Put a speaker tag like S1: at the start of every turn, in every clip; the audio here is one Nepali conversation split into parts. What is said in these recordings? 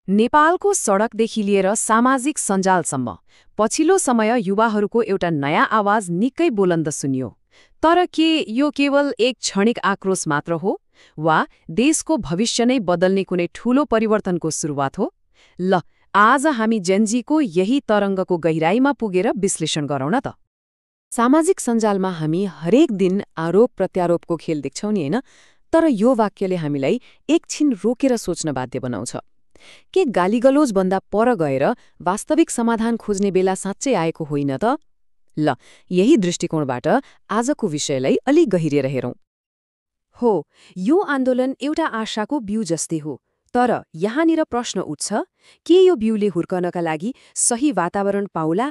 S1: नेपालको सडकदेखि लिएर सामाजिक सञ्जालसम्म पछिल्लो समय युवाहरूको एउटा नयाँ आवाज निकै बुलन्द सुनियो। तर के यो केवल एक क्षणिक आक्रोश मात्र हो वा देशको भविष्य नै बदल्ने कुनै ठूलो परिवर्तनको सुरुवात हो? ल, आज हामी जेनजीको यही तरङ्गको गहिराईमा पुगेर विश्लेषण गरौँ न त। सामाजिक सञ्जालमा हामी हरेक दिन आरोप प्रत्यारोपको खेल देख्छौँ नि, होइन? तर यो वाक्यले हामीलाई एकछिन रोकेर सोच्न बाध्य बनाउँछ। के गालीगलोजभन्दा पर गएर वास्तविक समाधान खोज्ने बेला साँच्चै आएको होइन त? ल, यही दृष्टिकोणबाट आजको विषयलाई अलि गहिरिएर हेरौँ। हो, यो आन्दोलन एउटा आशाको बिउ जस्तै हो। तर यहाँनिर प्रश्न उठ्छ, के यो बिउले हुर्कनका लागि सही वातावरण पाउला?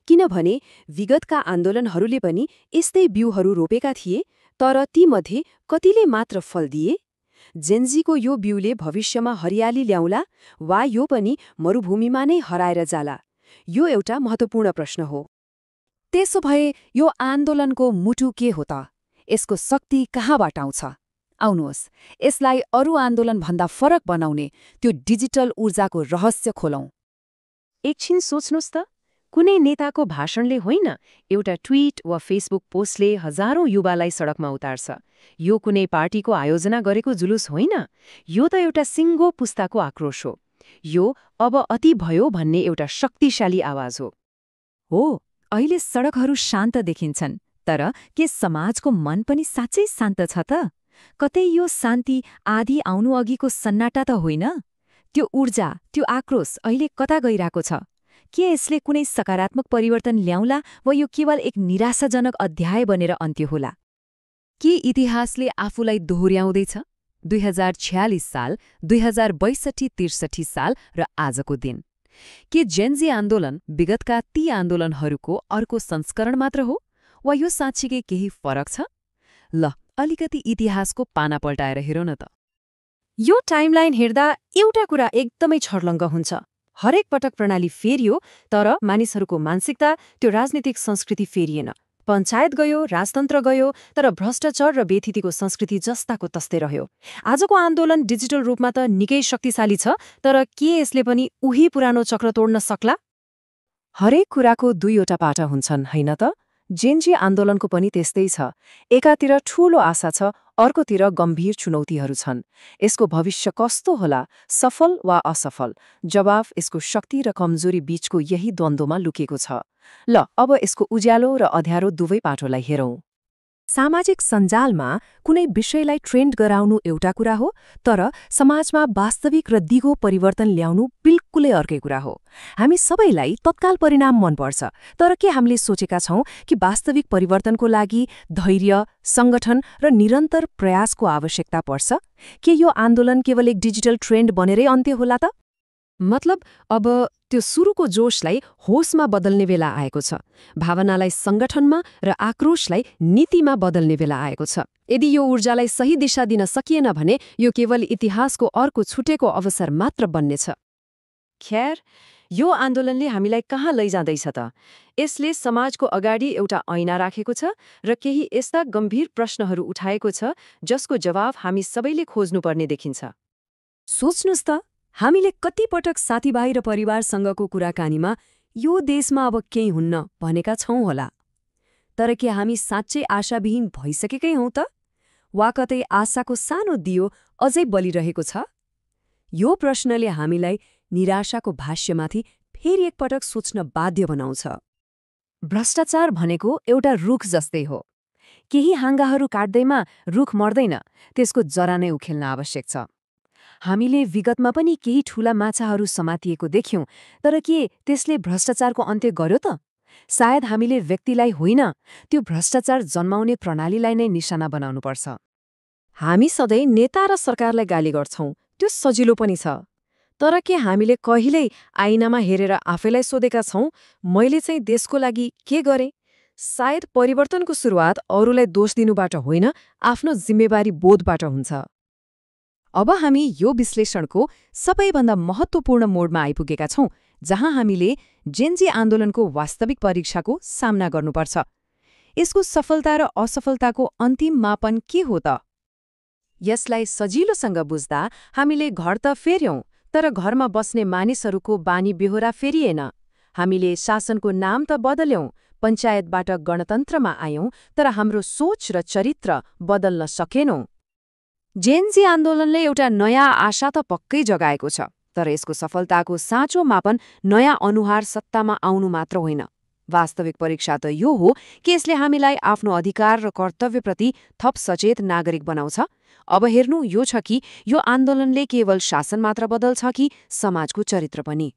S1: किनभने विगतका आन्दोलनहरूले पनि यस्तै बिउहरू रोपेका थिए, तर तीमध्ये कतिले मात्र फल दिए? जेनजीको यो बिउले भविष्यमा हरियाली ल्याउला वा यो पनि मरुभूमिमा नै हराएर जाला? यो एउटा महत्त्वपूर्ण प्रश्न हो। त्यसो भए यो आन्दोलनको मुटु के हो त? यसको शक्ति कहाँबाट आउँछ? आउनुहोस्, यसलाई अरू आन्दोलनभन्दा फरक बनाउने त्यो डिजिटल ऊर्जाको रहस्य खोलौँ। एकछिन सोच्नुहोस् त, कुनै नेताको भाषणले होइन, एउटा ट्विट वा फेसबुक पोस्टले हजारौं युवालाई सडकमा उतार्छ। यो कुनै पार्टीको आयोजना गरेको जुलुस होइन, यो त एउटा सिङ्गो पुस्ताको आक्रोश हो। यो अब अति भयो भन्ने एउटा शक्तिशाली आवाज हो। हो, अहिले सडकहरू शान्त देखिन्छन्, तर के समाजको मन पनि साँच्चै शान्त छ त? कतै यो शान्ति आधी आउनु अघिको सन्नाटा त होइन? त्यो ऊर्जा, त्यो आक्रोश अहिले कता गइरहेको छ? के यसले कुनै सकारात्मक परिवर्तन ल्याउला वा यो केवल एक निराशाजनक अध्याय बनेर अन्त्य होला? के इतिहासले आफूलाई दोहोर्याउँदैछ? 2046 साल, 2062-63 साल र आजको दिन। के जेनजी आन्दोलन विगतका ती आन्दोलनहरूको अर्को संस्करण मात्र हो, वा यो साँच्चीकै केही फरक छ? ल, अलिकति इतिहासको पाना पल्टाएर हेरौँ न त। यो टाइमलाइन हेर्दा एउटा कुरा एकदमै छर्लङ्ग हुन्छ। हरेक पटक प्रणाली फेरियो, तर मानिसहरूको मानसिकता, त्यो राजनीतिक संस्कृति फेरिएन। पञ्चायत गयो, राजतन्त्र गयो, तर भ्रष्टाचार र बेथितिको संस्कृति जस्ताको तस्तै रह्यो। आजको आन्दोलन डिजिटल रूपमा त निकै शक्तिशाली छ, तर के यसले पनि उही पुरानो चक्र तोड्न सक्ला? हरेक कुराको दुईवटा पाटा हुन्छन्, होइन त? जेनजी आन्दोलनको पनि त्यस्तै छ। एकातिर ठूलो आशा छ, अर्कोतिर गम्भीर चुनौतीहरू छन्। यसको भविष्य कस्तो होला, सफल वा असफल? जवाफ यसको शक्ति र कमजोरी बीचको यही द्वन्द्वमा लुकेको छ। ल, अब यसको उज्यालो र अँध्यारो दुवै पाटोलाई हेरौँ। सामाजिक सञ्जालमा कुनै विषयलाई ट्रेन्ड गराउनु एउटा कुरा हो, तर समाजमा वास्तविक र दिगो परिवर्तन ल्याउनु बिल्कुलै अर्कै कुरा हो। हामी सबैलाई तत्काल परिणाम मनपर्छ, तर के हामीले सोचेका छौँ कि वास्तविक परिवर्तनको लागि धैर्य, सङ्गठन र निरन्तर प्रयासको आवश्यकता पर्छ? के यो आन्दोलन केवल एक डिजिटल ट्रेन्ड बनेरै अन्त्य होला त? मतलब अब त्यो सुरुको जोशलाई होसमा बदल्ने बेला आएको छ। भावनालाई सङ्गठनमा र आक्रोशलाई नीतिमा बदल्ने बेला आएको छ। यदि यो ऊर्जालाई सही दिशा दिन सकिएन भने यो केवल इतिहासको अर्को छुटेको अवसर मात्र बन्नेछ। ख्यार, यो आन्दोलनले हामीलाई कहाँ लैजाँदैछ त? यसले समाजको अगाडि एउटा ऐना राखेको छ र केही यस्ता गम्भीर प्रश्नहरू उठाएको छ जसको जवाफ हामी सबैले खोज्नुपर्ने देखिन्छ। सोच्नुस् त, हामीले कति पटक साथीभाइ र परिवारसँगको कुराकानीमा यो देशमा अब केही हुन्न भनेका छौँ होला। तर के हामी साँच्चै आशाविहीन भइसकेकै हौँ त? वा कतै आशाको सानो दियो अझै बलिरहेको छ? यो प्रश्नले हामीलाई निराशाको भाष्यमाथि फेरि एकपटक सोच्न बाध्य बनाउँछ। भ्रष्टाचार भनेको एउटा रुख जस्तै हो। केही हाँगाहरू काट्दैमा रुख मर्दैन, त्यसको जरा नै उखेल्न आवश्यक छ। हामीले विगतमा पनि केही ठूला माछाहरू समातिएको देख्यौं, तर के त्यसले भ्रष्टाचारको अन्त्य गर्यो त? सायद हामीले व्यक्तिलाई होइन, त्यो भ्रष्टाचार जन्माउने प्रणालीलाई नै निशाना बनाउनुपर्छ। हामी सधैँ नेता र सरकारलाई गाली गर्छौं, त्यो सजिलो पनि छ। तर के हामीले कहिल्यै आइनामा हेरेर आफैलाई सोधेका छौं, मैले चाहिँ देशको लागि के गरेँ? सायद परिवर्तनको सुरुवात अरूलाई दोष दिनुबाट होइन, आफ्नो जिम्मेवारी बोधबाट हुन्छ। अब हामी यो विश्लेषणको सबैभन्दा महत्त्वपूर्ण मोडमा आइपुगेका छौं, जहाँ हामीले जेनजी आन्दोलनको वास्तविक परीक्षाको सामना गर्नुपर्छ। यसको सफलता र असफलताको अन्तिम मापन के हो त? यसलाई सजिलोसँग बुझ्दा हामीले घर त फेर्यौं, तर घरमा बस्ने मानिसहरूको बानी बेहोरा फेरिएन। हामीले शासनको नाम त बदल्यौं, पञ्चायतबाट गणतन्त्रमा आयौं, तर हाम्रो सोच र चरित्र बदल्न सकेनौं। जेनजी आन्दोलनले एउटा नयाँ आशा त पक्कै जगाएको छ, तर यसको सफलताको साँचो मापन नयाँ अनुहार सत्तामा आउनु मात्र होइन। वास्तविक परीक्षा त यो हो कि यसले हामीलाई आफ्नो अधिकार र कर्तव्यप्रति थप सचेत नागरिक बनाउँछ। अब हेर्नु यो छ कि यो आन्दोलनले केवल शासन मात्र बदल्छ कि समाजको चरित्र पनि।